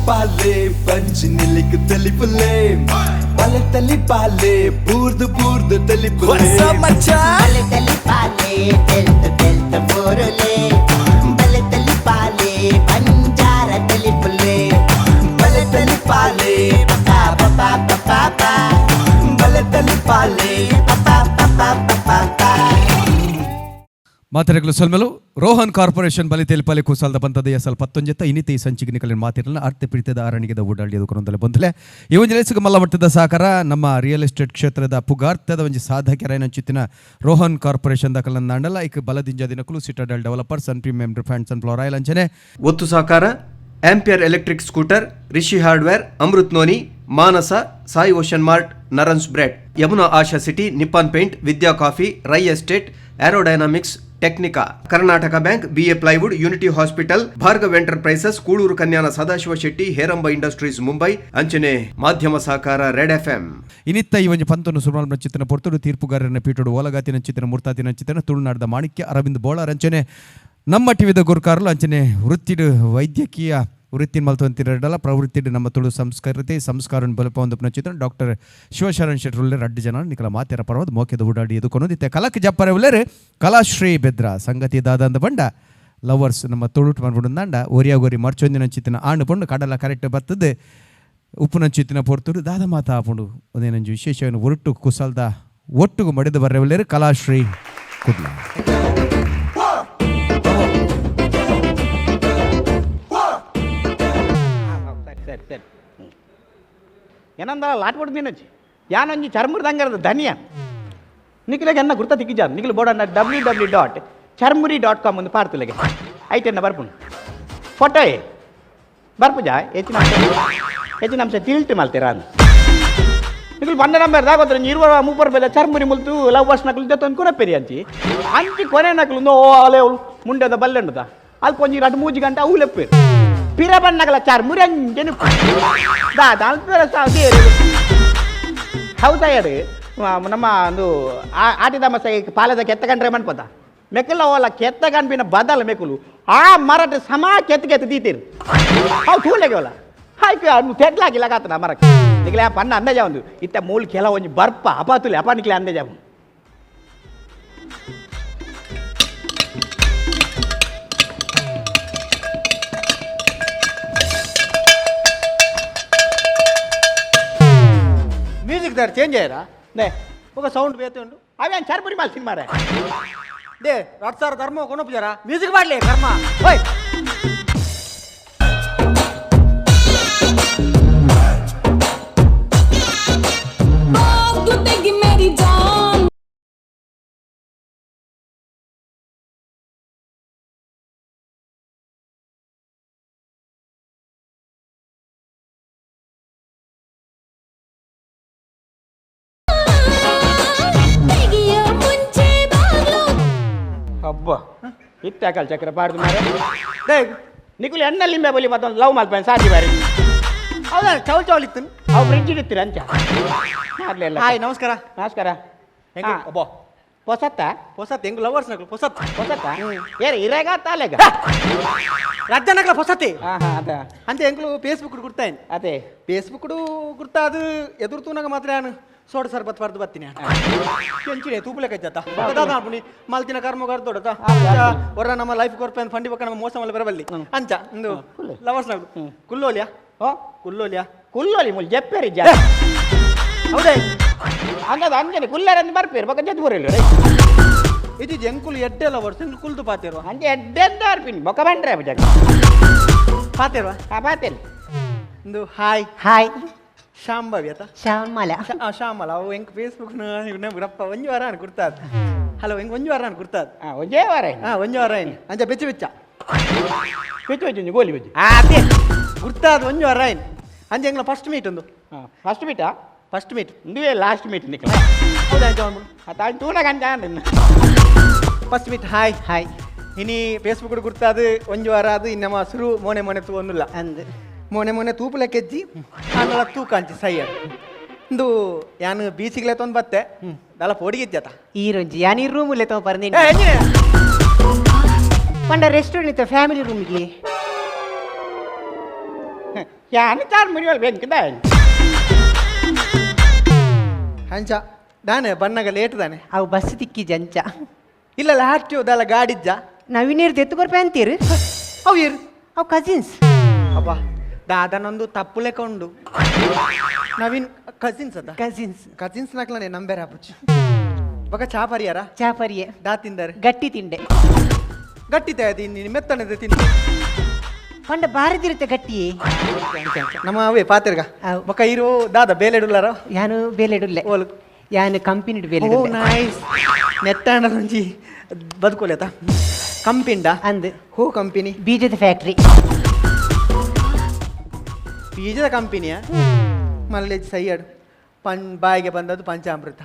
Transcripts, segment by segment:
ತಲಿಪಾಲೆ ಪಂಚಿ ನಿಲಿಕ್ ತಲಿಪುಲೆ ಬಲೆ ತಲಿಪಾಲೆ ಬೂರ್ದು ಬೂರ್ದು ತಲಿಪುಲೆ. ಬಲೆ ತಲಿಪಾಲೆ ತೆಲ್ತ ತೆಲ್ತ ಬೋರುಲೆ, ಬಲೆ ತಲಿಪಾಲೆ ಬಂಜಾರ ತಲಿಪುಲೆ, ಬಲೆ ತಲಿಪಾಲೆ ಪಾ ಪಾ ಪಾ ಪಾ ಪಾ, ಬಲೆ ತಲಿಪಾಲೆ ಪಾ ಪಾ ಪಾ ಪಾ ಪಾ. ಮಾತೆರೆಗ್ಲು ಸೊಲ್ಮೆಲು. ರೋಹನ್ ಕಾರ್ಪೊರೇಷನ್ ಬಲಿ ತೆಲಿಪಾಲೆ ಕುಸಾಲ್ದ ಪಂತದ ಎಸಲ್ ಪತ್ತೊಂಜೆತ್ತ ಇನಿತೆ ಈ ಸಂಚಿಗೆ ನಿಕಲಿನ ಮಾತಿರಲ್ಲ ಅರ್ಥ ಪ್ರೀತಿದ ಅರಣಿಗೆದ ಓಡಾಡಿದ ಕೊರೊಂದಲೆ ಬಂದಲೆ. ಈ ಒಂದು ಲೇಸಿಗೆ ಮಲ್ಲ ಮಟ್ಟದ ಸಹಕಾರ ನಮ್ಮ ರಿಯಲ್ ಎಸ್ಟೇಟ್ ಕ್ಷೇತ್ರದ ಪುಗಾರ್ತದ ಒಂಜಿ ಸಾಧಕರಾಯನ ಚಿತ್ತಿನ ರೋಹನ್ ಕಾರ್ಪೊರೇಷನ್ ದಾಖಲನ್ನ ನಾಂಡಲ ಇಕ್ ಬಲದಿಂಜ ದಿನಕುಲು Citadel developers and premium refined sunflower oil ಅಂಚನೆ ಒತ್ತು ಸಹಕಾರ Ampere electric scooter, Rishi hardware, Amrit noni, Manasa, Sai ocean mart, ನರನ್ಸ್ bread, Yamuna Asha city, Nippon paint, Vidya coffee, Rai estate, aerodynamics Technica, Karnataka bank, BA plywood, unity hospital, Bhargav enterprises, Kuloor Kanyana Sadashiva Shetty, Heramba industries Mumbai ಅಂಚನೆ ಮಾಧ್ಯಮ ಸಹಕಾರ red FM. ಇನಿತ್ತ ಈ ಒಂಜಿ ಪಂತನು ಸುರುಮಲ್ ಚಿತ್ತನ ಪೊರ್ತುಡು ತೀರ್ಪುಗಾರನ ಪೀಠೋಡು ಓಲಗಾತಿನ ಚಿತ್ತನ ಮುರ್ತಾತಿನ ಚಿತ್ತನ ತುಳುನಾಡದ ಮಾಣಿಕ್ಯ ಅರವಿಂದ್ ಬೋಳಾರ್ ಅಂಚನೆ ನಮ್ಮ ಟಿವಿದ ಗುರುಕಾರಲು ಅಂಚನೆ ವೃತ್ತಿಡು ವೈದ್ಯಕೀಯ ವೃತ್ತಿ ಮಲ್ತೊಂತಿರಡಲ ಪ್ರವೃತ್ತಿಡು ನಮ್ಮ ತುಳು ಸಂಸ್ಕೃತಿ ಸಂಸ್ಕಾರ ಬಲಪ ಒಂದು ಚಿತ್ರ ಡಾಕ್ಟರ್ ಶಿವಶರಣ್ ಶೆಟ್ಟರ್ ಉಲ್ಲೇರ್. ಅಡ್ಡು ಜನ ನಿಕಲ ಮಾತೆರ ಪರ್ವದ ಮೋಕೆದ ಓಡಾಡಿ ಎದುಕೊನೊಂದಿತ್ತೆ. ಕಲಕ್ ಜಪ್ಪರೆ ಉಲ್ಲೇರು ಕಲಾಶ್ರೀ ಬೆದ್ರ ಸಂಗತಿ ದಾದಂದ ಬಂಡ ಲವರ್ಸ್ ನಮ್ಮ ತುಳುಟು ಮನ್ಬಿಡು ಒರಿಯಾಗೊರಿ ಮರ್ಚೊಂದಿನ ಚಿತ್ತಿನ ಆಂಡು ಪಂಡು ಕಡಲ ಕರೆಕ್ಟ್ ಬರ್ತದೆ ಉಪ್ಪುನಂಚಿತ್ತಿನ ಪೊರ್ತುಡು ದಾದ ಮಾತ ಆಪುಂಡು ಒಂದೇನಂಜಿ ವಿಶೇಷವನ್ನು ಒರಟು ಕುಸಲ್ದ ಒಟ್ಟುಗು ಮಡಿದು ಬರ್ರೆವಲ್ಲೇರು ಕಲಾಶ್ರೀ ಕುಡ್ಲ. ಸರಿ ಸರಿ ಸರಿ. ಏನಂದ ಲಾಟ್ಬಿಟ್ಟು ಮೀನಂಚಿ ಯಾನೊಂಜಿ ಚರ್ಮುರಿದಂಗರದ ಧನಿಯ ನಿಖಿಲಾಗ ಎನ್ನ ಗುರ್ತ ತಿಕ್ಕಿಜಾನ್ ನಿಖಿಲ್ ಬೋರ್ಡನ್ನ ww.charmuri.com ಒಂದು ಪಾರ್ತುಲೆಗೆ ಐಟೆನ್ನ ಬರ್ಪುಂಡು ಫೋಟೋ ಬರ್ಪುಜಾ ಹೆಚ್ಚಿನ ಅಂಶ ಹೆಚ್ಚಿನ ಅಂಶ ತಿಳ್ತು ಮಲ್ತೀರಾ ಅಂದ್ ನಿಖಿಲ್ ಬಂದ ನಂಬರ್ ದಾಗೋತ್ರ ಇರುವ ಮೂಪರ್ ಬೇಲೆ ಚರ್ಮುರಿ ಮುಲ್ತು ಲವ್ ವರ್ಷ ನಕಲು ಜೊತೆ ಒಂದು ಕೊನಪೆರಿ ಅಂಚಿ ಅಂಚಿ ಕೊನೆ ನಕಲು ಓ ಅಲೆ ಮುಂಡೆದ ಬಲ್ಲೆಂಡದ ಅಲ್ಪ ಒಂಜಿ ರಡ್ಡು ಮೂಜಿ ಗಂಟೆ ಅವು ಲೆಪ್ಪೇರು ಪಿರ ಬಣ್ಣಗಲ ಚರ್ಮುರಿ ಅಂಜೆನು ದಾ ದಾಲ್ಪೇರ ಸಾವು ಹೌದಾ ಹೇಳು. ನಮ್ಮ ಒಂದು ಆಟಿದ ಮಸ ಪಾಲದ ಕೆತ್ತ ಕಂಡ್ರೆ ಮನ್ಪದ ಮೆಕ್ಕಲ ಓಲ ಕೆತ್ತ ಕಣ್ಪಿನ ಬದಲ ಮೆಕ್ಕಲು ಆ ಮರಟ ಸಮ ಕೆತ್ತ ಕೆತ್ತ ದೀತೀರು ಅವು ತೂಲೆಗೆ ಓಲ ಹಾಯ್ಕು ಅನ್ನು ತೆಡ್ಲಾಗಿಲ್ಲ ಕಾತನ ಮರಕ್ಕೆ ನಿಕ್ಲೆ ಆ ಪಣ್ಣ ಅಂದಾಜ ಒಂದು ಇತ್ತ ಮೂಲ ಕೆಲ ಒಂಜಿ ಬರ್ಪ ಅಪಾತುಲೆ ಅಪ ನಿಕ್ಲೆ ಅಂದಾಜ. ಮ್ಯೂಸಿಕ್ ದಾರ್ ಚೇಂಜ್ ಆಯ್ರಾ? ನೇ. ఒక ಸೌಂಡ್ ಬೇತೆ ಉಂಡು. ಅವೇನು ಚರ್ಪುರಿ ಮಾಲ್ ಸಿನಿಮಾ ರೇ. They ರಟ್ ಸಾರ್ ಧರ್ಮ ಕೊನೊಪ್ಪುಜಾರ ಮ್ಯೂಸಿಕ್ ಮಾಡ್ಲಿ ಕರ್ಮ ಓಯ್. ತೆಗಿ ಮೇರಿ ಜಾನ್. ತೆಗಿಯೋ ಮುಂಚೆ ಬಾಗ್ಲು. ಅಬ್ಬ ಇತ್ತಾಕಲ್ ಚಕ್ರ ಪಾಡ್ದು ಮಾರೆ. They. ನಿಕುಲು ಎಣ್ಣ ಲಿಂಬೆ ಬಲಿ ಮತ್ತೊಂದು ಲವ್ ಮಲ್ಪೇನ್ ಸಾಧಿ ಬಾರಿ. ಹೌದಾ ಚೌಲ್ ಚೌಲ್ ಇತ್ತು. ಅವು ಫ್ರಿಡ್ಜ್ ಇಡ್ತೀರ ಅಂಚ ಮಾಡ್ಲಿಲ್ಲ. ಹಾಯ್, ನಮಸ್ಕಾರ. ನಮಸ್ಕಾರ. ಹೆಂಗೆ? ಅಬ್ಬಾ. ಪೊಸತ್ತ. ಹೊಸತ್ ಹೆಂಗ್ ಲವರ್ಸ್ ನಕಲು ಹೊಸತ್. ಪೊಸತ್ತ ಏರ್ ಇರೇಗ ತಾಲೆಗ. ರಜ್ಜ ನಕಲ ಹೊಸತಿ. ಹಾ ಹಾ ಅದ. ಅಂತ ಎಂಕ್ಲು ಫೇಸ್ಬುಕ್ ಗುರ್ತಾಯಿನ್. ಅದೇ. ಫೇಸ್ಬುಕ್ ಗುರ್ತಾ ಅದು ಎದುರು ತೂನಾಗ ಮಾತ್ರ ನಾನು ಸೋಡ ಸರ್ಬತ್ ಬರ್ದು ಬರ್ತೀನಿ ಕೆಂಚಿಡೆ ತೂಪುಲೆ ಕಜ್ಜತ್ತ ದಾದ ಪುಣಿ ಮಲ್ತಿನ ಕರ್ಮ ಕರ್ದೊಡತ ಹೊರ ನಮ್ಮ ಲೈಫ್ ಕೊರ್ಪೆ ಫಂಡಿ ಬಕ್ಕ ನಮ್ಮ ಮೋಸ ಮಲ್ಲ ಬರಬಲ್ಲಿ ಅಂಚ ಇಂದು ಲವರ್ಸ್ ನಗು ಕುಲ್ಲೋಲಿಯಾ. ಓ. ಕುಲ್ಲೋಲಿಯಾ. ಕುಲ್ಲೋಲಿ ಮುಲ್ ಜಪ್ಪೇರಿ ಜಾ. ಹೌದೇ. ಹಂಗದ ಅಂಜನೆ ಕುಲ್ಲರಂದು ಬರ್ಪೇರು ಬಕ್ಕ ಜದ್ ಬರಲ್ಲ. ಇದು ಎಂಕುಲು ಎಡ್ಡೆ ಲವರ್ಸ್ ಎಂಕುಲು ಕುಲ್ದು ಪಾತೇರುವ. ಅಂಜೆ ಎಡ್ಡೆಂದ ಅರ್ಪಿನ್ ಬೊಕ್ಕ ಬಂಡ್ರೆ ಬಜಾಗ. ಪಾತೇರುವ. ಹಾ ಪಾತೇರಿ. ಇಂದು ಹಾಯ್. ಹಾಯ್. ಶಾಂಭವಿ ಆತ. ಶ್ಯಾಮಲ. ಶ್ಯಾಮಲ ಅವು ಎಂಕ್ ಫೇಸ್ಬುಕ್ ಗುರಪ್ಪ ಒಂಜಿ ವಾರ ಅನ್ ಗುರ್ತಾದ್. ಹಲೋ, ಎಂಕ್ ಒಂಜಿ ವಾರ ಅನ್ ಗುರ್ತಾದ್. ಹಾ ಒಂಜೇ ವಾರ. ಹಾ ಒಂಜಿ ವಾರ ಐನ್ ಅಂಚ ಬೆಚ್ಚ ಬೆಚ್ಚ. ಬೆಚ್ಚ ಬೆಚ್ಚ ಗೋಲಿ ಬೆಚ್ಚ. ಅದೇ ಗುರ್ತಾದ್ ಒಂಜಿ ವಾರ ಐನ್ ಅಂಚ ಎಂಗ್ಲ ಫಸ್ಟ್ ಮೀಟ್ ಒಂದು. ಫಸ್ಟ್ ಮೀಟಾ? First meet. ಇಂದುವೇ ಲಾಸ್ಟ್ ಮೀಟ್ ನಿಕ್ಕಲ. ಹೌದಾ ಅಂಚ ಅಂದ್ಬಿಡು. ತಾನು ತೂನಾಗ ಅಂಜ. First meet hi. Hi. ಇನಿ ಫೇಸ್ಬುಕ್ ಗುರ್ತಾದ್ ಒಂಜಿ ವಾರ ಅದು ಇನ್ನಮ್ಮ ಸುರು ಮೋನೆ ಮೋನೆ ತೂ ಒಂದುಲ್ಲ. ಅಂದ್. ಮೋನೆ ಮೋನೆ ತೂಪುಲೆ ಕೆಜ್ಜಿ ಆಂಡಲ ತೂಕ ಅಂಚಿ ಸೈ ಇಂದು ಯಾನು ಬೀಚಿಗೆ ತೊಂದು ಬತ್ತೆ ದಲ ಪೋಡಿಗಿಜ್ಜತ. ಈರೊಂಜಿ ಯಾನ್ ಈ ರೂಮ್ ಉಲ್ಲೆ ತೋ ಪರ್ದಿನಿ. ಪಂಡ ರೆಸ್ಟೋರೆಂಟ್ ಇತ್ತ ಫ್ಯಾಮಿಲಿ ರೂಮ್ಗೆ. ಯಾನ್ ಚರ್ಮುರಿ ಒಲ್ ಬೆಂಕಿ ದಾಯೆ ಅಂಚ ದಾನೆ ಬಣ್ಣಗ ಲೇಟ್ ದಾನೆ. ಅವು ಬಸ್ ತಿಕ್ಕಿ ಜಂಚ. ಇಲ್ಲ ಲಾಟ್ಯೋ ದಾಲ ಗಾಡಿಜ್ಜ. ನವೀನೇರ್ ದೆತ್ತು ಕೊರ್ಪೆ ಅಂತೀರು. ಅವು ಏರು? ಅವು ಕಸಿನ್ಸ್. ಅಬ್ಬಾ ದಾದನೊಂದು ತಪ್ಪು ಲೆಕ್ಕ ಉಂಡು. ನವೀನ್ ಕಸಿನ್ಸ್ ಅದ? ಕಸಿನ್ಸ್. ಕಸಿನ್ಸ್ ನಕ್ಲನೆ ನಂಬೇರ ಆಪುಚಿ. ಬಕ ಚಾ ಪರಿಯಾರ? ಚಾ ಪರಿಯೆ. ದಾ ತಿಂದರೆ? ಗಟ್ಟಿ ತಿಂಡೆ. ಗಟ್ಟಿ ತಿಂದಿ ಮೆತ್ತನದ ತಿಂದೆ. ಪಂಡ ಬಾರದಿರುತ್ತೆ ಗಟ್ಟಿ. ನಮ್ಮ ಅವೇ ಪಾತೆರ್ಗ. ಅವು. ಬೊಕ ಇರು ದಾದ ಬೇಲೆಡುಲ್ಲಾರ? ಯಾನು ಬೇಲೆಡುಲ್ಲೆ. ಓಲು? ಯಾನು ಕಂಪನಿ ಓ ಬೇಲೆ. ನೈಸ್. ನೆಟ್ಟಾಂಡ ಒಂಜಿ ಬದುಕೋಲೆತ ಕಂಪಿಂಡ? ಅಂದ್. ಹೋ ಕಂಪನಿ? ಬೀಜದ ಫ್ಯಾಕ್ಟ್ರಿ. ಬೀಜದ ಕಂಪನಿಯ ಮಲ್ಲೇಜ್ ಸೈಯಡ್ ಪನ್ ಬಾಯಿಗೆ ಬಂದದ್ದು ಪಂಚಾಮೃತ.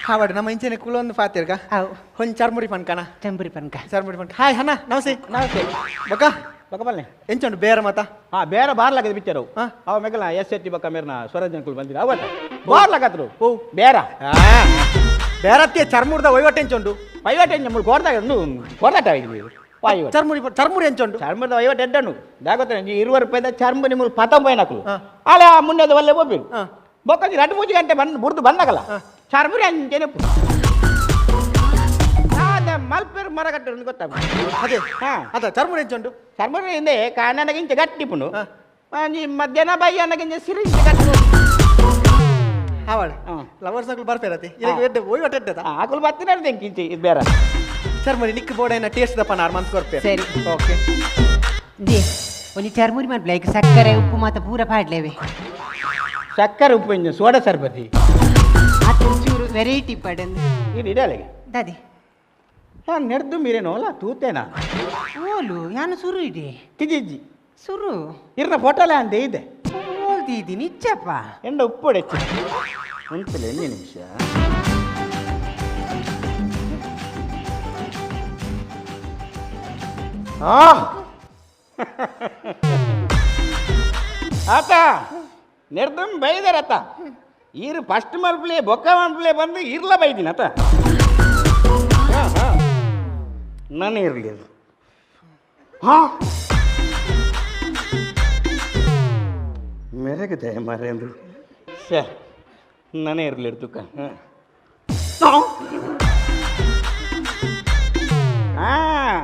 ಹಾವಡ್ ನಮ್ಮ ಇಂಚನೆ ಕುಲೊಂದು ಪಾತೆರ್ಗ. ಅವು. ಒಂಜಿ ಚರ್ಮುರಿ ಪನ್ಕನ? ಚಂಬುರಿ ಪನ್ಕ. ಚರ್ಮುರಿ ಪನ್ಕ. ಹಾಯ್ ಹಣ್ಣ ನಮಸ್ತೆ. ನಮಸ್ತೆ. ಬೊಕ? ಬೊಕ ಬಲ್ಲೆ. ಎಂಚುಂಡು ಬೇರೆ ಮತ? ಹಾ ಬೇರೆ ಬಾರ್ಲಾಗದ ಪಿಕ್ಚರ್. ಹಾ. ಅವ ಮೆಗಲ ಎಸ್ ಎತ್ತಿ ಬೊಕ್ಕ ಮೇರ್ನ ಸ್ವರಾಜ್ ಅಂಕುಲ್ ಬಂದಿರ ಅವತ್ತ ಬಾರ್ಲಾಗತ್ರು. ಓ. ಬೇರ. ಬೇರತ್ತಿಯ ಚರ್ಮುರ್ದ ವಹಿವಾಟು ಎಂಚುಂಡು? ವಹಿವಾಟು ಎಂಚ ಮುಳು ಕೋರ್ದಾಗ ಕೋರ್ದಾಟ ವಾಯು. ಚರ್ಮುರಿ ಚರ್ಮುರಿ ಎಂಚುಂಡು? ಚರ್ಮದ ವಹಿವಾಟು ಎಡ್ಡನು ದಾಗೋತ 20 ರೂಪಾಯಿದ ಚರ್ಮುರಿ ಮುಳು ಪತಂ ಪೋಯಿನಕುಲು. ಹಾ. ಅಲ್ಲ ಮುನ್ನೆದ ಒಲ್ಲೆ ಹೋಗ್ಬೇಕು. ಹಾ. ಬೊಕ್ಕ ರಡ್ಡು ಮೂಜಿ ಗಂಟೆ ಬಂದು ಬುರ್ದು ಬಂದಾಗಲ್ಲ ಚರ್ಮುರಿ ಅಂಚೆನೆ ಮಲ್ಪೇರು ಮರ ಕಟ್ಟರು ಗೊತ್ತಾಗ. ಅದೇ. ಹಾ. ಅದ ಚರ್ಮುರಿ ಎಂಚುಂಡು? ಚರ್ಮುರಿ ಹಿಂದೆ ಕಾನನಗಿಂಚ ಗಟ್ಟಿಪುಂಡು. ಹಾ. ಮಧ್ಯಾಹ್ನ ಬಯ್ಯನಗಿಂಚ ಸಿರಿಂಚ ಗಟ್ಟಿ. ಹಾವಡ್. ಹಾ. ಲವರ್ಸ್ ನಕಲು ಬರ್ಪೇರತಿ ಇದಕ್ಕೆ ಎಡ್ಡೆ ವಹಿವಾಟು ಎಡ್ಡದ. ಆಕುಲು ಬತ್ತಿನ ಇಂಚಿ ಇದು ಬೇರೆ. ಚರ್ಮುರಿ ನಿಕ್ ಬೋಡೈನ ಟೇಸ್ಟ್ ದಪ್ಪ ನಾರ್ ಮನ್ಸ್ ಕೊರ್ಪೆ. ಸರಿ. ಓಕೆ. They ಒಂಜಿ ಚರ್ಮುರಿ ಮನ್ಪಲೆ ಐಕ್ ಸಕ್ಕರೆ ಉಪ್ಪು ಮಾತ ಪೂರ ಪಾಡ್ಲೇವೆ. ಸಕ್ಕರೆ ಉಪ್ಪು ಇಂಜ ಸೋಡಾ ಸರ್ಬತಿ. ಆತ ಒಂಚೂರು ವೆರೈಟಿ ಪಡಂದು. ಇದು ಇಡಲಿಗೆ. ದಾದೆ? ಹಾಂ ನೆಡ್ದು ಮೀರೇನೋ ಅಲ್ಲ ತೂತೇನಾ? ಓಲು ಯಾನು ಸುರು ಇದೆ. ಕಿಜಿಜ್ಜಿ. ಸುರು. ಇರ್ನ ಫೋಟೋಲೆ ಅಂತ ಇದೆ. ಓಲ್ದಿದ್ದೀನಿ ನಿಚ್ಚಪ್ಪ. ಎಂಡ ಉಪ್ಪು ಹೆಚ್ಚು ಉಂಟಲ್ಲ ಎಣ್ಣೆ ನಿಮಿಷ. ಆ ಆತ ನೆಡ್ದಮ್ ಬೈದಾರತ ಈರು ಫಸ್ಟ್ ಮಲ್ಪ್ಲೆ ಬೊಕ್ಕ ಮಲ್ಪ್ಲೆ ಬಂದು ಇರ್ಲ ಬೈದಿನ ಆತ. ನಾನು ಇರಲಿ ಅದು ಹಾಂ ಮೆರಗದೆ ಮರೆಂದು ಸರ್ ನಾನೇ ಇರಲಿ ತುಕ್ಕ. ಹಾಂ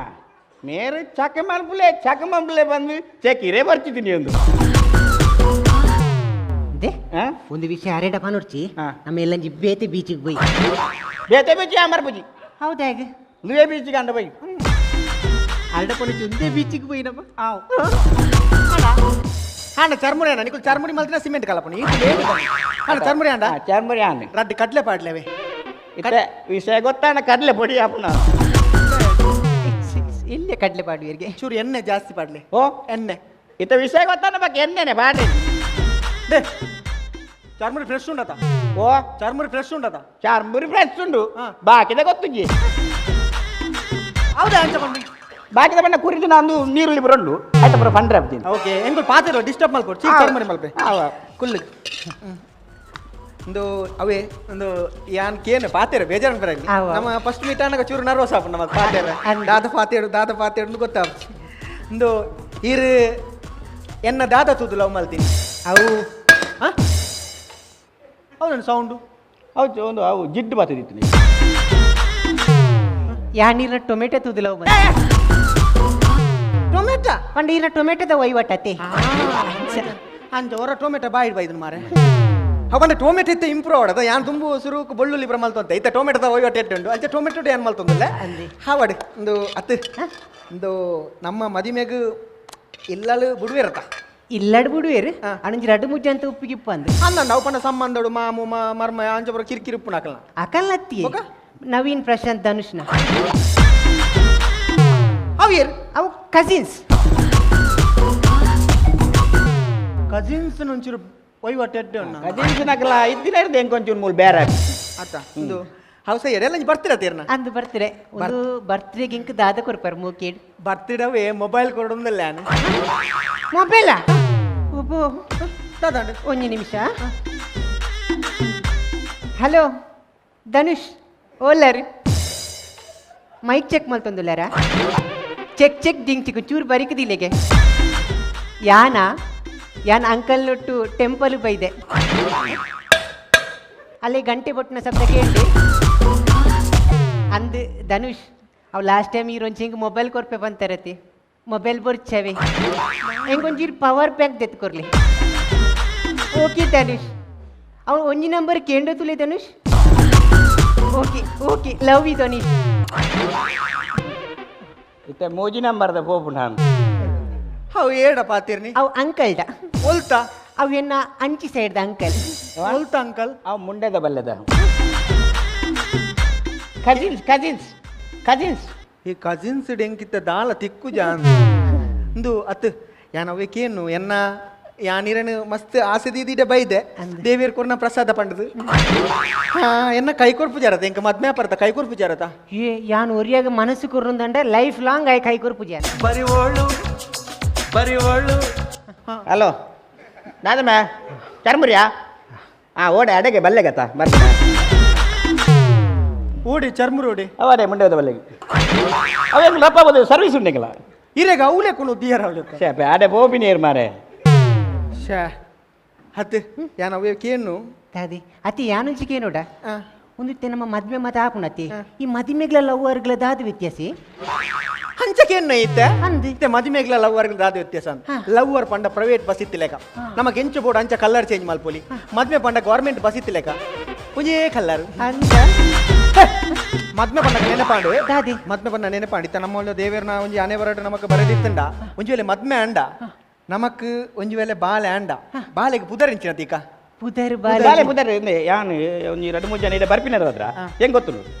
ಮೇರೆ ಚಕ ಮಲ್ಪಲೆ ಚಕ ಮಲ್ಪಲೆ ಬಂದು ಚಕಿರೇ ಬರ್ತಿದ್ದೀನಿ ಒಂದು. ದೆ ಹಾಂ ಒಂದು ವಿಷಯ ಅರೇಡ ಪನೊರ್ಚಿ. ಹಾ. ನಮ್ಮ ಎಲ್ಲ ಬೇತೆ ಬೀಚಿಗೆ ಪೋಯಿ. ಬೇತೆ ಬೀಚ್ ಅಮರ್ ಪೂಜಿ. ಹೌದಾ? ಈಗ ನುವೇ ಬೀಚಿಗೆ ಅಂಡ ಬೈ. ಅಲ್ಡ ಪೊನಚಿ ಒಂದೇ ಬೀಚಿಗೆ ಪೋಯಿನಮ್ಮ. ಹಾಂಡ ಚರ್ಮುರಿ ಅಣ್ಣ ನಿಕುಲ್ ಚರ್ಮುರಿ ಮಲ್ತಿನ ಸಿಮೆಂಟ್ ಕಲಪುನಿ ಹಾಂಡ ಚರ್ಮುರಿ ಅಂಡ. ಚರ್ಮುರಿ ಆನೆ ರಡ್ಡು ಕಡ್ಲೆ ಪಾಡ್ಲೇವೆ. ಇತ್ತೆ ವಿಷಯ ಗೊತ್ತಾಣ ಕಡಲೆ ಪೊಡಿ ಆಪುನ. ಎಲ್ಲಿ ಕಡಲೆ ಪಾಡುವರಿಗೆ? ಚೂರು ಎಣ್ಣೆ ಜಾಸ್ತಿ ಪಾಡ್ಲೆ. ಓ ಎಣ್ಣೆ. ಇತ್ತ ವಿಷಯ ಗೊತ್ತಾನ ಬಗ್ಗೆ ಎಣ್ಣೆನೆ ಬಾಡಿ. They ಚರ್ಮುರಿ ಫ್ರೆಶ್ ಉಂಡತ? ಓ ಚರ್ಮುರಿ ಫ್ರೆಶ್ ಉಂಡತ? ಚರ್ಮುರಿ ಫ್ರೆಶ್ ಉಂಡು. ಹಾ. ಬಾಕಿದ ಗೊತ್ತುಜಿ. ಹೌದಾ ಅಂಚ ಪಂಡು? ಬಾಕಿದ ಬಣ್ಣ ಕುರಿದು ನಾನು ನೀರುಳ್ಳಿ ಬರೋಂಡು ಆಯ್ತಾ ಬರೋ ಪಂಡ್ರೆ ಹಾಕ್ತೀನಿ. ಓಕೆ ಎಂಕುಲ್ ಪಾತೆರ ಡಿಸ್ಟರ್ಬ್ ಮಲ್ಕೊಡು ಚೀ ಚರ್ಮುರಿ ಮಲ್ಪೆ. ಕುಲ್ಲು ಒಂದು ಅವೇ ಒಂದು ಯಾನ್ ಕೇನು ಪಾತೆರ ಬೇಜಾರು ಬರಂಗಿ. ಅವ. ನಮ್ಮ ಫಸ್ಟ್ ಮೀಟ್ ಆನಾಗ ಚೂರು ನರ್ವಸ್ ಆಪು ನಮಗೆ ಪಾತೆರ. ಅಂದ್. ದಾದ ಪಾತೇಡು ದಾದ ಪಾತೇಡು ಗೊತ್ತಾಪು. ಒಂದು ಈರು ಎನ್ನ ದಾದ ತೂದು ಲವ್ ಮಲ್ತೀನಿ. ಅವು. ಹಾಂ ಹೌದಣ್ಣ ಸೌಂಡು. ಹೌದು ಒಂದು ಅವು ಜಿಡ್ಡು ಬಾತಿದ್ದಿತ್ತು ನೀವು. ಯಾ ನೀರಿನ ಟೊಮೆಟೊ ತೂದಿಲ್ಲ. ಟೊಮೆಟೊ? ಪಂಡ ಈರಿನ ಟೊಮೆಟೊದ ವಹಿವಾಟತೆ. ಅಂಚ ಹೊರ ಟೊಮೆಟೊ ಬಾಯಿಡ್ ಬೈದನು ಮಾರೆ. ಅವನ ಟೊಮೆಟೊ ಇತ್ತೆ ಇಂಪ್ರೂವ್ ಆಡದ ಯಾನ್ ತುಂಬು ಸುರುಕು ಬೊಳ್ಳುಳ್ಳಿ ಬ್ರ ಮಲ್ತೊಂತೆ ಇತ್ತೆ ಟೊಮೆಟೊದ ವಹಿವಾಟು ಎಟ್ಟು ಉಂಡು ಅಂಚ ಟೊಮೆಟೊ ಏನ್ ಮಲ್ತೊಂದಿಲ್ಲ. ಅಂದೆ. ಹಾವಡ್ ಒಂದು ಅತ್ತು ಒಂದು ನಮ್ಮ ಮದಿಮೆಗ್ ಇಲ್ಲಲು ಬುಡುವಿರತ್ತ? ಇಲ್ಲಡ್ ಬಿಡುವೇರು. ಹಾ. ಅಣಂಜಿ ರಡ್ಡು ಮುಜ್ಜಿ ಅಂತ ಉಪ್ಪಿಗಿಪ್ಪ ಅಂದ್. ಅನ್ನ ನಾವು ಪಂಡ ಸಂಬಂಧಡು ಮಾಮು ಮರ್ಮ ಅಂಚ ಬರೋ ಕಿರಿಕಿರಿ ಉಪ್ಪು ನಾಕಲ್ನ. ಅಕಲ್ನತ್ತಿ. ಬೊಕ? ನವೀನ್ ಪ್ರಶಾಂತ್ ಧನುಷ್ನ. ಅವು ಏರ್? ಅವು ಕಸಿನ್ಸ್. ಕಸಿನ್ಸ್ ಒಂಚೂರು ವಹಿವಾಟು ಎಡ್ಡೆ ಉಂಡು. ಕಜಿನ್ಸ್ ನಕಲ ಇದ್ದಿನ ಇರ್ದು ಎಂಕೊಂಚೂರು ಮೂಲು ಬೇರೆ. ಅತ್ತ ಒಂದು ಹೌಸ ಎಡೆಲ್ಲ ಬರ್ತೀರ ತೀರ್ನ? ಅಂದು ಬರ್ತಾರೆ ಒಂದು ಬರ್ತ್ಡೇಗೆ ಇಂಕ್ ದಾದ ಕೊರ್ಪರ್ ಮೂಕೇಡ್. ಬರ್ತಿಡವೇ ಮೊಬೈಲ್ ಕೊಡೊಂದಿಲ್ಲ ಯಾನ್. ಮೊಬೈಲ ಒಬ್ಬೋ. ದಾದಾಂಡು. ಒಂದು ನಿಮಿಷ. ಹಲೋ ಧನುಷ್ ಓಲರ್ ಮೈಕ್ ಚೆಕ್ ಮಲ್ತೊಂದುಲ್ಲಾರ? ಚೆಕ್ ಚೆಕ್ ದಿಂಗ್ ಚಿಕ್ಕು ಚೂರು ಬರಿಕದಿಲ್ಲೆಗೆ ಯಾನ ಯಾನ್ ಅಂಕಲ್ ನೊಟ್ಟು ಟೆಂಪಲ್ ಬೈದೆ ಅಲ್ಲಿ ಗಂಟೆ ಬೊಟ್ಟಿನ ಶಬ್ದ ಕೇಳಿ ಅಂದ್ ಧನುಷ್ ಅವ್ ಲಾಸ್ಟ್ ಟೈಮ್ ಈರೊಂಚಿ ಮೊಬೈಲ್ ಕೊರ್ಪೆ ಬಂತಾರತಿ ಮೊಬೈಲ್ ಬೊರ್ಚವೆ ಹೆಂಗೊಂಜೀರ್ ಪವರ್ ಬ್ಯಾಂಕ್ ದೆತ್ಕೊರ್ಲಿ ಓಕೆ ಧನುಷ್ ಅವ್ ಒಂಜಿ ನಂಬರ್ ಕೇಂದ್ರ ತುಲೆ Dhanush okay okay love you Dhanush ಇತ್ತೆ ಮೂಜಿ ನಂಬರ್ದ ಪೋಪು ನಾನು ಅವು ಏಡ ಪಾತಿರ್ನಿ ಅವ್ ಅಂಕಲ್ದ ಒಲ್ತಾ ಅವ್ ಎನ್ನ ಅಂಚಿ ಸೈಡ್ದ ಅಂಕಲ್ ಒಲ್ತಾ ಅಂಕಲ್ ಅವ್ ಮುಂಡೆದ ಬಲ್ಲೆದ cousins cousins cousins ಈ ಕಸಿನ್ಸ್ ಡೆಂಕಿತ್ತ ದಾಲ ತಿಕ್ಕು ಜಾನ್ ಇಂದು ಅತ್ ಯಾನ್ ಅವೇಕೇನು ಎನ್ನ ಯಾನಿರನು ಮಸ್ತ್ ಆಸೆ ದೀದಿಡ ಬೈದೆ ದೇವಿಯರ್ ಕೊರ್ನ ಪ್ರಸಾದ ಪಂಡದು ಹಾ ಎನ್ನ ಕೈ ಕೊರ್ಪು ಜಾರತ ಎಂಕ ಮದ್ಮೆ ಪರ್ತ ಕೈ ಕೊರ್ಪು ಜಾರತ ಏ ಯಾನ್ ಒರಿಯಾಗ ಮನಸ್ಸು ಕೊರ್ನುಂದಂಡ life long I ಕೈ ಕೊರ್ಪು ಜಾನ ಬರಿವೋಳು ಬರಿವೋಳು ಹಲೋ ನಾದಮ್ಮ ಚರ್ಮುರಿಯಾ ಹಾಂ ಓಡೆ ಅಡೆಗೆ ಬಲ್ಲೆಗತ್ತ ಬರ್ತೀನಿ ಓಡಿ ಚರ್ಮುರಿ ಓಡಿ ಅವರೇ ಮುಂಡೆ ಬಲ್ಲೆಗೆ ಅವೇನು ರಪ್ಪ ಬೋದು ಸರ್ವಿಸ್ ಉಂಡೆಂಗಲ್ಲ ಇರೆಗ ಅವಲೆ ಕೊನು ದಿಯರ್ ಅವಲೆ ಶೇ ಅಡೆ ಬೋಪಿ ನೀರು ಮಾರೆ ಶೇ ಹತ್ತು ಯಾನ್ ಅವೇ ಕೇನು ತಾದಿ ಅತಿ ಯಾನುಂಚಿಕೇನೋಡ ಒಂದು ನಮ್ಮ ಮದ್ವೆ ಮತ ಆಪುಣತಿ ಈ ಮದಿಮೆಗ್ಲ ಲವ್ವರ್ಗ್ಲ ದಾದ ವ್ಯತ್ಯಾಸ ಹಂಚಕೇನು ಐತೆ ಅಂದ್. ಇತ್ತೆ ಮದಿಮೆಗ್ಲ ಲವ್ವರ್ಗ್ಲ ದಾದ ವ್ಯತ್ಯಾಸ ಅಂದ್. ಲವ್ವರ್ ಪಂಡ ಪ್ರೈವೇಟ್ ಬಸ್ ಇತ್ತಿಲೆಕ ನಮಕ್ ಎಂಚು ಬೋರ್ಡ್ ಅಂಚ ಕಲರ್ ಚೇಂಜ್ ಮಲ್ಪೊಲಿ ಮದ್ಮೆ ಪಂಡ ಗೌರ್ಮೆಂಟ್ ಬಸ್ ಇತ್ತಿಲೆಕ ಒಂಜೇ ಕಲ್ಲರ್ ಅಂದ ಮದ್ಮೆ ಪಂಡ ನೆನಪಾಂಡು ದಾದಿ. ಮದ್ಮೆ ಪಂಡ ನೆನಪಾಂಡು ಇತ್ತ ನಮ್ಮ ದೇವೇರ್ನ ಒಂಜಿ ಆನೆ ಬರಟ ನಮಕ್ ಬರದಿತ್ತಂಡ ಒಂಜಿ ವೇಳೆ ಮದ್ಮೆ ಅಂಡ ನಮಕ್ ಒಂಜಿ ವೇಳೆ ಬಾಲೆ ಅಂಡ ಬಾಲೆಗೆ ಪುದರಿಂಚಿನ ತೀಕ ಪುದರ್ ಬಾಲೆ ಬಾಲೆ ಪುದರ್ ಇಂದೆ ಯಾನು ಒಂಜಿ ಎರಡು ಮೂರು ಜನ ಇದೆ ಬರ್ಪಿನರ ಹತ್ರ ಹೆಂಗ್ ಗೊತ್ತು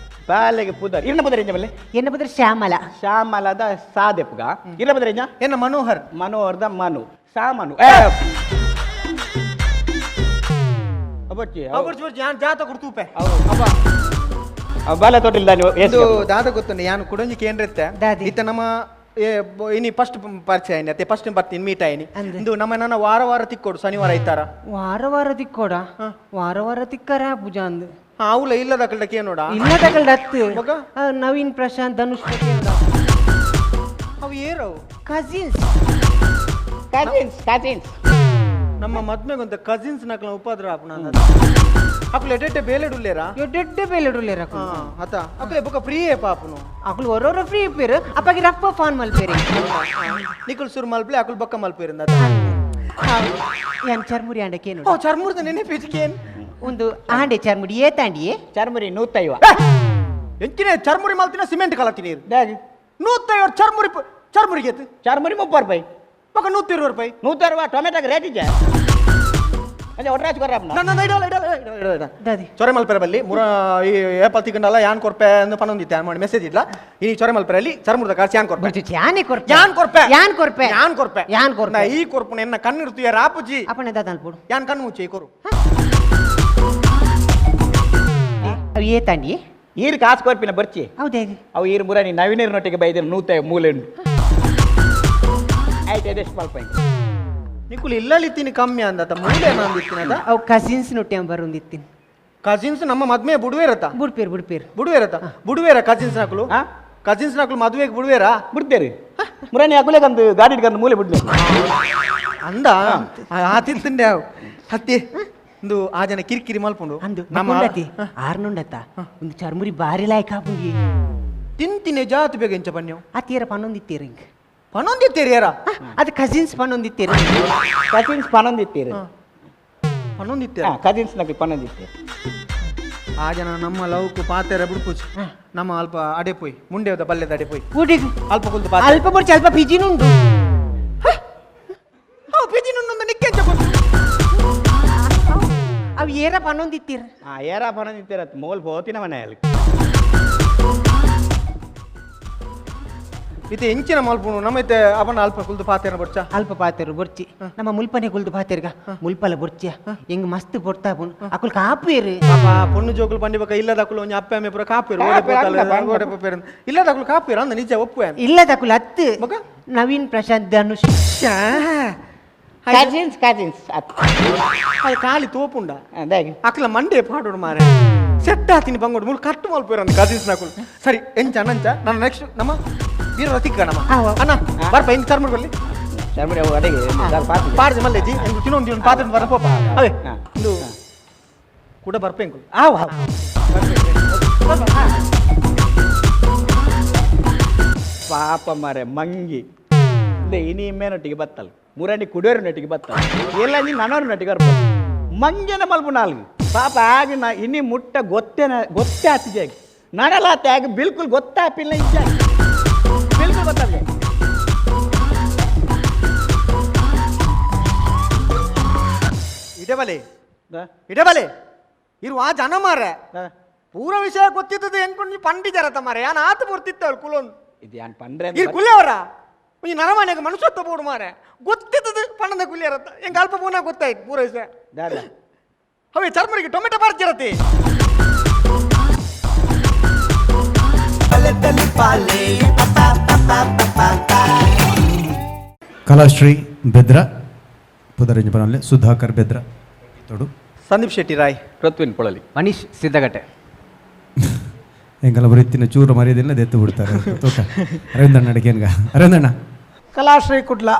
ಬಾಲೆಗೆ ಪುದರ್ ಇರ್ನ ಪುದರ್ ಎಂಜ ಬಲ್ಲೆ ಎನ್ನ ಪುದರ್ ಶ್ಯಾಮಲ ಶ್ಯಾಮಲದ ಸಾದೆಪುಗ ಇರ್ನ ಪುದರ್ ಎಂಜ ಎನ್ನ ಮನೋಹರ್ ಮನೋಹರ್ದ ಮನು ಸಾಮನು ಅಬ್ಬಚ್ಚಿ ಯಾನ್ ಜಾತ ಕೊಡ್ತೂಪೆ ಬಾಲೆ ತೊಟ್ಟಿಲ್ಲ ಇದು ದಾದ ಗೊತ್ತುಂಡು ಯಾನು ಕುಡೊಂಜಿ ಕೇಂದ್ರತ್ತೆ ದಾದಿ. ಇತ್ತ ನಮ್ಮ ಇನಿ ಫಸ್ಟ್ ಪರಿಚಯ ಆಯ್ನಿ ಅತ್ತೆ ಫಸ್ಟ್ ಬರ್ತೀನಿ ಮೀಟ್ ಆಯ್ನಿ ಅಂದ್. ಇಂದು ನಮ್ಮ ನನ್ನ ವಾರ ವಾರ ತಿಕ್ಕೋಡು ಶನಿವಾರ ಐತಾರ ವಾರ ವಾರ ತಿಕ್ಕೋಡ ವಾರ ವಾರ ತಿಕ್ಕರ ಪೂಜಾ ಅಂದ್ ಅವಲ ಇಲ್ಲದ ಕಲ್ಡ ಕೇನೋಡ ಇಲ್ಲ ತಗಲ್ಡ ಅತ್ತು ಮಗ? ನವೀನ್ ಪ್ರಶಾಂತ್ ಧನುಷ್ ಅವು ಏರವು cousins cousins cousins ನಮ್ಮ ಮದ್ಮೆಗೊಂತ ಕಸಿನ್ಸ್ ನಕಲ ಉಪದ್ರ ಆಪುನ ಅಕುಲು ಎಡೆಟ್ಟೆ ಬೇಲೆಡುಲ್ಲೇರಾ ಎಡ್ಡೆಡ್ಡೆ ಬೇಲೆಡುಲ್ಲೇರ ಹಾ ಅತ ಅಕುಲೆ ಬೊಕ ಫ್ರೀಯೇ ಪಾಪುನು ಅಕುಲು ಒರೋರ ಫ್ರೀ ಇಪ್ಪೇರು ಅಪ್ಪಗೆ ರಪ್ಪ ಫೋನ್ ಮಲ್ಪೇರಿ ನಿಕುಲ್ ಸುರು ಮಲ್ಪ್ಲೆ ಅಕುಲ್ ಬೊಕ್ಕ ಮಲ್ಪೇರಿಂದ ಯಾನ್ ಚರ್ಮುರಿ ಆಂಡ ಕೇನು ಓ ಚರ್ಮುರ್ದ ನೆನೆಪಿಟಿಕೇನ್ ಒಂದು ಆಂಡೆ ಚರ್ಮುಡಿ ಏತಾಂಡಿಯೇ ಚರ್ಮುರಿ ನೂತೈವ ಎಂಚಿನ ಚರ್ಮುರಿ ಮಲ್ತಿನ ಸಿಮೆಂಟ್ ಕಲತಿ ನೀರು ನೂತೈವ ಚರ್ಮುರಿ ಚರ್ಮುರಿಗೆ ಚರ್ಮುರಿ 30 ರೂಪಾಯಿ ಬೊಕ 120 ರೂಪಾಯಿ 160 ರೂಪಾಯಿ ಟೊಮೆಟೊಗೆ ರೇಟ್ ಇದೆ ಅದೇ ಒಟ್ರಾಜ್ ಕೊರ್ರಪ್ಪ ನನ್ನ ಇಡಲ್ಲ ಇಡಲ್ಲ ಇಡಲ್ಲ ಇಡಲ್ಲ ದಾದಿ ಚೊರೆ ಮಲ್ಪೆರ ಬಲ್ಲಿ ಮುರ ಈ ಏಪಲ್ ತಿಕ್ಕಂಡಲ್ಲ ಯಾನ್ ಕೊರ್ಪೆ ಅಂದು ಪನೊಂದಿತ್ತೆ ಯಾನ್ ಮಾಡಿ ಮೆಸೇಜ್ ಇಡ್ಲ ಈ ಚೊರೆ ಮಲ್ಪೆರಲ್ಲಿ ಚರ್ಮುರ್ದ ಕಾಸು ಯಾನ್ ಕೊರ್ಪೆ ಬೊರ್ಚು ಯಾನೆ ಕೊರ್ಪೆ ಯಾನ್ ಕೊರ್ಪೆ ಯಾನ್ ಕೊರ್ಪೆ ಯಾನ್ ಕೊರ್ಪೆ ಯಾನ್ ಕೊರ್ಪೆ ನಾ ಈ ಕೊರ್ಪುನ ಎನ್ನ ಕಣ್ಣಿಡ್ತೀಯ ರಾಪುಜಿ ಅಪ್ಪಣೆ ದಾದ ಅನ್ಪೋಡು ಯಾನ್ ಕಣ್ಣು ಮುಚ್ಚಿ ಈ ಕೊರು ಅವು ಏತಾಂಡಿ ಈರು ಕಾಸು ಕೊರ್ಪಿನ ಬರ್ಚಿ ಹೌದೇ ಅವು ಈರು ಮುರ ನೀ ನವೀನರನೊಟ್ಟಿಗೆ ಬೈದಿರ ನೂತೈವ ಮೂಲೆ ಉಂಟು ಆಯ್ತು ಅದೆಷ್ಟು ಮಲ್ಪ ನಿಕುಲು ಇಲ್ಲಲಿತ್ತೀನಿ ಕಮ್ಮಿ ಅಂದತ ಮೂಲೆ ನಂದಿತ್ತಿನದ ಅವು ಕಸಿನ್ಸ್ ನೊಟ್ಟೆ ಬರುಂದಿತ್ತೀನಿ ಕಸಿನ್ಸ್ ನಮ್ಮ ಮದ್ಮೆ ಬುಡುವೇರತ ಬುಡ್ಪೇರು ಬುಡ್ಪೇರು ಬುಡುವೇರತ ಬುಡುವೇರ ಕಸಿನ್ಸ್ ನಕಲು ಹಾ? ಕಸಿನ್ಸ್ ನಕಲು ಮದುವೆಗೆ ಬುಡುವೇರಾ ಬಿಡ್ತೇರಿ ಮುರಾನಿ ಅಕುಲೆ ಕಂದು ಗಾಡಿ ಕಂದು ಮೂಲೆ ಬಿಡ್ಲಿ ಅಂದ ಆ ತಿಂತಂಡೆ ಅವು ಹತ್ತಿ ಇಂದು ಆ ಜನ ಕಿರಿಕಿರಿ ಮಲ್ಪುಂಡು ಅಂದು ನಮ್ಮ ನಮ್ಮ ಆರ್ನುಂಡತ್ತ ಒಂದು ಚರ್ಮುರಿ ಬಾರಿ ಲಾಯ್ಕ ಹಾಪುಂಗಿ ತಿಂತಿನಿ ಜಾತಿ ಬೇಗ ಎಂಚ ಪನ್ಯವು ಆ ತೀರ ಪನ್ನೊಂದಿತ್ತೀರ ಹಿಂಗ ಪನೊಂದಿತ್ತೀರಿ ಯಾರ ಅದು ಕಸಿನ್ಸ್ ಪನ್ನೊಂದಿತ್ತೀರ ಕಸಿನ್ಸ್ ಪನೊಂದಿತ್ತೀರಿ ಪನೊಂದಿತ್ತೀರ ಕಸಿನ್ಸ್ ನಕಲಿ ಪನೊಂದಿತ್ತೀರಿ ಆ ಜನ ನಮ್ಮ ಲವ್ಕು ಪಾತೆರ ಬಿಡ್ಪುಚ್ ನಮ್ಮ ಅಲ್ಪ ಅಡೆ ಪೋಯ್ ಮುಂಡೆದ ಬಲ್ಲೆದ ಅಡೆ ಪೋಯ್ ಊಟಿಗೆ ಅಲ್ಪ ಕುಲ್ತು ಪಾತೆ ಅಲ್ಪ ಬೊರ್ಚಿ ಅಲ್ಪ ಪಿಜಿನುಂಡು ಹಾ ಪಿಜಿನುಂಡು ನಿಕ್ಕೆಂಚ ಗೊತ್ತು ಅವು ಏರ ಪನ್ನೊಂದಿತ್ತೀರ ಹಾಂ ಏರ ಪನೊಂದಿತ್ತೀರ ಮೋಲ್ ಪೋತಿನ ಮನೆಯಲ್ಲಿ ಇತ್ತೆ ಎಂಚಿನ ಮಲ್ಪುನು ನಮ್ಮ ಇತ್ತೆ ಅವನ ಅಲ್ಪ ಕುಲ್ದು ಪಾತೆರ ಬೊರ್ಚ ಅಲ್ಪ ಪಾತೆರು ಬೊರ್ಚಿ ನಮ್ಮ ಮುಲ್ಪನೆ ಕುಲ್ದು ಪಾತೆರ್ಗ ಮುಲ್ಪಲ ಬೊರ್ಚಿಯ ಹೆಂಗ್ ಮಸ್ತ್ ಬೊರ್ತಾ ಪುನ್ ಅಕುಲ್ ಕಾಪುಯರು ಪಾಪ ಪೊಣ್ಣು ಜೋಕುಲು ಪಂಡಿ ಬೊಕ ಇಲ್ಲದ ಅಕುಲು ಒಂಜಿ ಅಪ್ಪೆ ಅಮ್ಮೆ ಪೂರ ಕಾಪುಯೆರ್ ಓಡೆ ಪೋತಾಲ್ ಓಡೆ ಪೋಪೆರ್ ಇಲ್ಲದ ಅಕುಲು ಕಾಪುಯೆರ್ ಅಂದ ನಿಜ ಒಪ್ಪುವೆ ಇಲ್ಲದ ಅಕುಲ್ ಅತ್ತು ಬೊಕ? ನವೀನ್ ಪ್ರಶಾಂತ್ ಧನುಷ್ ಕಸಿನ್ಸ್ ಕಸಿನ್ಸ್ ಅದು ಖಾಲಿ ತೋಪುಂಡ ಅದಾಗಿ ಅಕ್ಲ ಮಂಡೆ ಪಾಡೋಡು ಮಾರೆ ಸೆಟ್ ಆತೀನಿ ಬಂಗೋಡು ಮುಳು ಕಟ್ಟು ಮಲ್ಪೇರು ಅಂದ ಕಸಿನ್ಸ್ ನಕುಲು ಸರಿ ಎಂಚ ನಂಚ ನಾನು ನೆಕ್ಸ್ಟ್ ನಮ್ಮ ವೀರ ರತಿಕ ನಮ್ಮ ಆವ. ಅಣ್ಣ ಬರ್ಪ ಹೆಂಗ್ ಚಾರ್ ಮಾಡ್ಕೊಳ್ಳಿ ಚರ್ಮುರಿ ಅವು ಅಡಿಗೆ ಪಾತ್ರೆ ಪಾಡ್ಜಿ ಮಲ್ಲೇಜಿ ಎಂಕು ತಿನ್ನೊಂದು ತಿನ್ನೊಂದು ಪಾತ್ರೆ ಬರ ಪೋಪ ಅವೇ ಇಂದು ಕೂಡ ಬರ್ಪೆ ಎಂಕು ಆವ್ ಆವ್. ಪಾಪ ಮಾರೆ ಮಂಗಿ ಇನಿ ಮೇನೊಟ್ಟಿಗೆ ಬತ್ತಲ್ ಮುರಂಡಿ ಕುಡಿಯೋರಿನೊಟ್ಟಿಗೆ ಬತ್ತಲ್ ಎಲ್ಲ ನೀನು ನನ್ನೋರಿನೊಟ್ಟಿಗೆ ಬರ್ಪ ಮಂಗೆನ ಮಲ್ಪು ನಾಲ್ಕು ಪಾಪ ಆಗ ನಾ ಇನಿ ಮುಟ್ಟ ಗೊತ್ತೇನ ಗೊತ್ತೇ ಆತಿದೆ ನಡಲಾತೆ ಆಗ ಬಿಲ್ಕುಲ್ ಗೊತ್ತಾಪಿಲ್ಲ ಇದ್ದ ಬಿಲ್ಕುಲ್ ಗೊತ್ತಾಗ. ಇಡೆ ಬಲೆ ಇಡೆ ಬಲೆ ಇರು ಆ ಜನ ಮಾರೆ ಪೂರ ವಿಷಯ ಗೊತ್ತಿದ್ದದು ಎಂಕೊಂಡು ನೀವು ಪಂಡಿಜರತ ಮಾರೆ ಯಾನ್ ಆತು ಪೂರ್ತಿತ್ತವಳು ಕುಲೊಂದು. ಇದು ಯಾನ್ ಪಂಡ್ರೆ ಇರು ಕುಲ್ಯವರ ಈ ನರಮಾನ್ಯಾಗ ಮನುಷ್ಯತ್ವ ಬೋಡು ಮಾರೆ ಗೊತ್ತಿದ್ದದು ಪಣ್ಣದ ಕುಲಿಯರತ್ತ ಎಂಗ ಅಲ್ಪ ಪೂನ ಗೊತ್ತಾಯ್ತು ಪೂರ ವಿಷಯ. ದಾದ ಅವೇ ಚರ್ಮರಿಗೆ ಟೊಮೆಟೊ ಪಾರ್ಜಿರತಿ. ಕಲಾಶ್ರೀ ಬೆದ್ರ ಪುದರಂಜ ಪನಲ್ಲೆ ಸುಧಾಕರ್ ಬೆದ್ರ ತೊಡು ಸಂದೀಪ್ ಶೆಟ್ಟಿ ರಾಯ್ ಪೃಥ್ವಿನ್ ಪೊಳಲಿ ಮನೀಶ್ ಸಿದ್ದಗಟ್ಟೆ. ಎಂಕಲ ಬರೀತಿನ ಚೂರು ಮರ್ಯಾದೆಲ್ಲ ದೆತ್ತು ಬಿಡ್ತಾರೆ ತೋಕ. ಅರವಿಂದಣ್ಣ ಅಡಿಗೆನ್ಗ ಅರವಿಂದಣ್ಣ. Kalashree Kudla,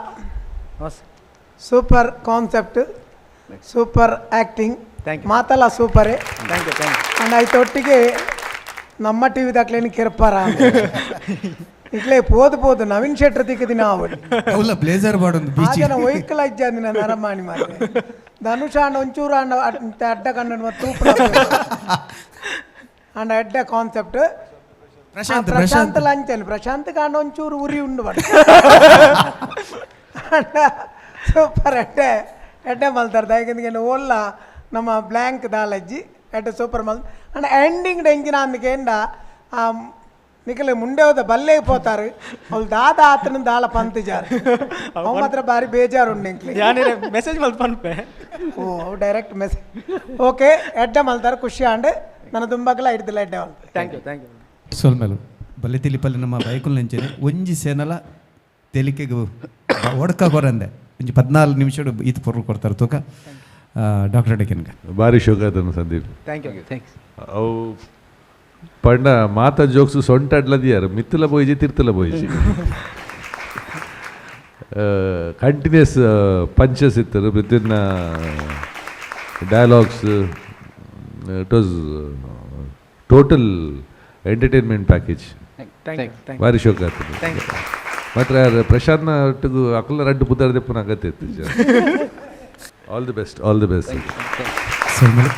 super concept, super acting, ಮಾತಲ್ಲ ಸೂಪರೇ. Thank you thank you. And ಐತೊಟ್ಟಿಗೆ ನಮ್ಮ ಟಿ ವಿದಾಕ್ಲೇನು ಕಿರ್ಪಾರ ಇಟ್ಲೇ ಪೋದು ಪೋದು ನವೀನ್ ಶೆಟ್ಟರ್ ತಿಕ್ಕದಿನ ಅವಳು ಅವಲ್ಲ ಬ್ಲೇಸರ್ ಬಾಡೊಂದು ಬೀಚ್ ಆಜನ ಒಯ್ಕಲ ಇಜ್ಜಾಂದಿನ ನರಮಾಣಿ ಮಾರ್ರೆ. ಧನುಷ್ ಆಂಡ ಒಂಚೂರು ಆಂಡ ಅಡ್ಡ ಕಣ್ಣು ಮತ್ತು ಆಂಡ ಅಡ್ಡ ಕಾನ್ಸೆಪ್ಟ್. ಪ್ರಶಾಂತ್ ಪ್ರಶಾಂತ್ ಲಂಚನ್ ಪ್ರಶಾಂತ್ ಕಾಂಡ ಒಂಚೂರು ಉರಿ ಉಂಡು ಬಟ್ ಸೂಪರ್ ಎಡ್ಡೆ ಎಡ್ಡೆ ಮಲ್ತಾರೆ ದಾಯಕಂದಿಗೆ ಓಲ್ಲ ನಮ್ಮ ಬ್ಲ್ಯಾಂಕ್ ದಾಲಜ್ಜಿ ಎಡ್ಡೆ ಸೂಪರ್ ಮಲ್. ಅಂಡ್ ಎಂಡಿಂಗ್ ಎಂಜಿನ ಅಂದಕೇಂಡ ನಿಖಲೆ ಮುಂಡೆ ಹೋದ ಬಲ್ಲೆ ಪೋತಾರೆ ಅವಳು ದಾದ ಆತನ ದಾಳ ಪಂತಿಜಾರು ಅವ್ ಮಾತ್ರ ಬಾರಿ ಬೇಜಾರು ಉಂಡು ಎಂಕ್ಲೆ. ಯಾನೇನೆ ಮೆಸೇಜ್ ಮಲ್ತ್ ಪನ್ಪೆ. ಓ ಅವು direct message okay ಎಡ್ಡೆ ಮಲ್ತಾರೆ ಖುಷಿ ಆಂಡ್ ನನ್ನ ದುಂಬಗಲ ಹಿಡ್ದಿಲ್ಲ ಎಡ್ಡೆ ಮಲ್ತಾರೆ. Thank you thank you. ಸೊಲ್ಮೆಲು ಬಲ್ಲೆ ತಿಲಿಪಲ್ಲಿ ನಮ್ಮ ಬೈಕುಲ್ ನಂಚೆನೆ ಒಂಜಿ ಸೇನಲ ತೆಲಿಕೆಗೆ ಒಡ್ಕ ಕೊರಂದೆ ಒಂಜಿ 14 ನಿಮಿಷ ಈತ ಪೊರ್ಲು ಕೊಡ್ತಾರೆ ತೂಕ ಡಾಕ್ಟರ್ ಅಡಕೆನ್ಗ. ಭಾರಿ ಶೋಕ ಆತನು ಸಂದೀಪ್. Thank you thanks. ಅವು ಪಂಡ ಮಾತ ಜೋಕ್ಸ್ ಸೊಂಟ ಅಡ್ಲದಿಯಾರು ಮಿತ್ತಲ ಬೋಯಿಜಿ ತಿರ್ತಲ ಬೋಯಿಜಿ ಕಂಟಿನ್ಯೂಸ್ ಪಂಚಸ್ ಇತ್ತರು within dialogues. It was total entertainment package. Thank you thank you. ಭಾರಿ ಶೋಕ ಆತನು. Thank you. ಮಾತ್ರ ಪ್ರಶಾಂತ್ನ ಒಟ್ಟಿಗೂ ಅಕುಲ ರಡ್ಡು ಪುದರ್ ದೆಪ್ಪುನ ಅಗತ್ಯ ಇತ್ತು. All the best, all the best. ಸೊಲ್ಮೆಲು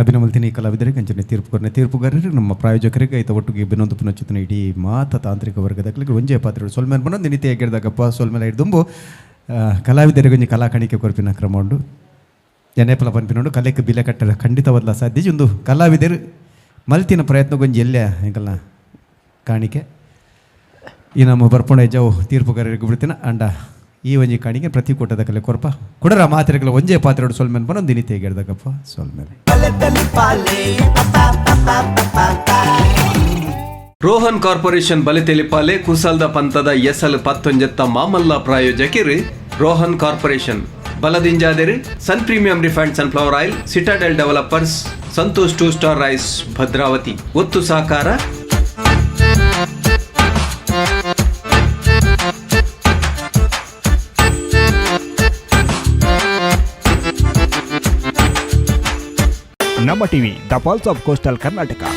ಅಭಿನಮಲ್ತಿನಿ ಕಲಾವಿದರಿಗೆ ಅಂಚನೆ ತೀರ್ಪುಗಾರನ ತೀರ್ಪುಗಾರರಿಗೆ ನಮ್ಮ ಪ್ರಾಯೋಜಕರಿಗೆ ಐತ ಒಟ್ಟಿಗೆ ಬಿನೊಂದು ಪುನಶ್ಚೇತನ ಇಡೀ ಮಾತ ತಾಂತ್ರಿಕ ವರ್ಗದಗಳಿಗೆ ಒಂಜೇ ಪಾತ್ರ ಸೊಲ್ಮೇಲೆ ಬನ್ನೊಂದು ನಿತ್ಯ ಹೇಗಿರ್ದಾಗಪ್ಪ ಸೊಲ್ಮೇಲೆ ಹಿಡ್ದುಂಬು ಕಲಾವಿದರಿಗೆ ಒಂಜಿ ಕಲಾ ಕಾಣಿಕೆ ಕೊರಪಿನ ಕ್ರಮ ಉಂಡು ಜನೇಪಲ ಪನ್ಪಿನೋಡು ಕಲೆಕ್ ಬಿಲೆ ಕಟ್ಟಡ ಖಂಡಿತವಲ್ಲ ಸಾಧ್ಯ. ಒಂದು ಕಲಾವಿದರು ಮಲ್ತಿನ ಪ್ರಯತ್ನಗೊಂಜಿ ಎಲ್ಲೆ ಎಂಕಲ್ನ ಕಾಣಿಕೆ ಈ ನಮ್ಮ ಬರ್ಪುಣ ಜವು ತೀರ್ಪುಗಾರರಿಗೆ ಬಿಡ್ತೀನ ಅಂಡ ಈ ಒಂಜಿ ಕಾಣಿಕೆ ಪ್ರತಿ ಕೂಟದ ಕಲೆ ಕೊರಪ ಕುಡರ ಮಾತ್ರೆಗಳ ಒಂಜೇ ಪಾತ್ರೆ ಸೊಲ್ಮೇಲೆ ಬನ್ನೊಂದು ದಿನಿತೆ ಹೇಗಿರ್ದಾಗಪ್ಪ ಸೊಲ್ಮೇಲೆ. ರೋಹನ್ ಕಾರ್ಪೊರೇಷನ್ ಬಲಿತೆಲಿಪಾಲೆ ಕುಸಲ್ದ ಪಂತದ ಎಸಲ್ ಪತ್ತೊಂಜೆತ್ತ ಮಾಮಲ್ಲ ಪ್ರಾಯೋಜಕಿರು ರೋಹನ್ ಕಾರ್ಪೊರೇಷನ್ ಬಲದಿಂಜಾದಿರು Sun premium refined sunflower oil, Citadel developers, Santosh two star rice, Bhadravati ಒತ್ತು ಸಹಕಾರ. Namma TV, the pulse of coastal Karnataka.